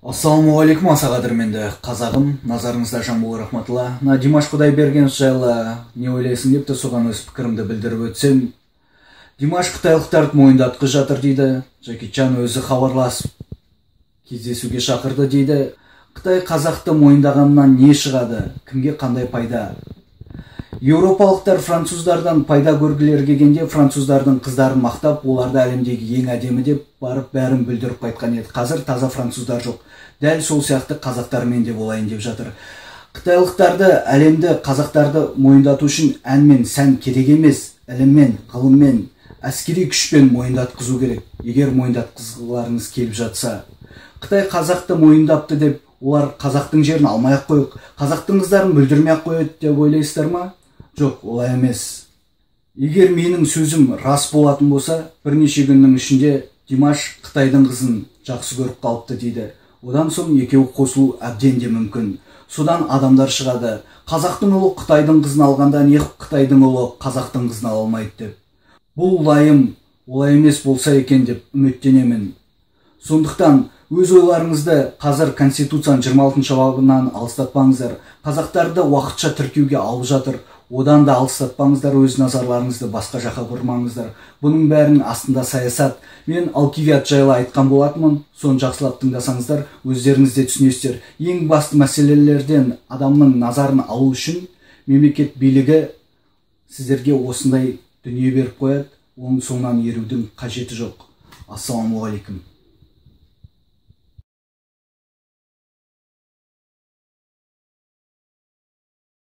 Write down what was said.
Ассалаумағалейкум, аса қадірменді қазағым, назарыңызда Жанбол Рахматулла. Мына Димаш Құдайбергенов жайлы не ойлайсың деп те соған өз пікірімді білдіріп өтсем, Димаш қытайлықтарды мойындатқы жатыр дейді, Джеки Чан өзі хабарласып кездесуге шақырды дейді. Қытай қазақты мойындағаннан не шығады, кімге қандай пайда? Еуропалықтар француздардан пайда көргілері келгенде француздардың қыздарын мақтап, оларды әлемдегі ең әдемі деп барып бәрін бүлдіріп қайтқан еді. Қазір таза француздар жоқ. Дәл сол сияқты қазақтармен де болайын деп жатыр. Қытайлықтарды, әлемді, қазақтарды мойындату үшін ән мен сән керек емес, іліммен, ғылыммен, әскери күшпен мойындатқызу керек. Егер мойындатқызғыларыңыз келіп жатса. Қытай қазақты мойындапты деп олар қазақтың жерін алмай-ақ қойып, қазақтың қыздарын бүлдірмей-ақ қояды деп ойлайсыздар ма? Жоқ, олай емес. Егер менің сөзім рас болатын болса, бірнеше күннің ішінде Димаш Қытайдың қызын жақсы көріп қалыпты дейді. Одан соң екеуі қосылу әбден де мүмкін. Содан адамдар шығады. Қазақтың ұлы Қытайдың қызын алғанда не Қытайдың ұлы қазақтың қызын ала алмайды деп. Бұл лайым олай емес болса екен деп үміттенемін. Сондықтан өз ойларыңызды қазір Конституцияның 26 бабынан алыстатпаңыздар. Қазақтарды уақытша тіркеуге алып жатыр. Одан да алыстатпаңыздар, өз назарларыңызды басқа жаққа бұрмаңыздар. Бұның бәрінің астында саясат. Мен Алкивиад жайлы айтқан болатынмын. Соны жақсылап тыңдасаңыздар, өздеріңіз де түсінесіздер. Ең басты мәселелерден адамның назарын алу үшін мемлекет билігі сіздерге осындай дүние беріп қояды. Оның соңынан ерудің қажеті жоқ. Ассалаумағалейкум.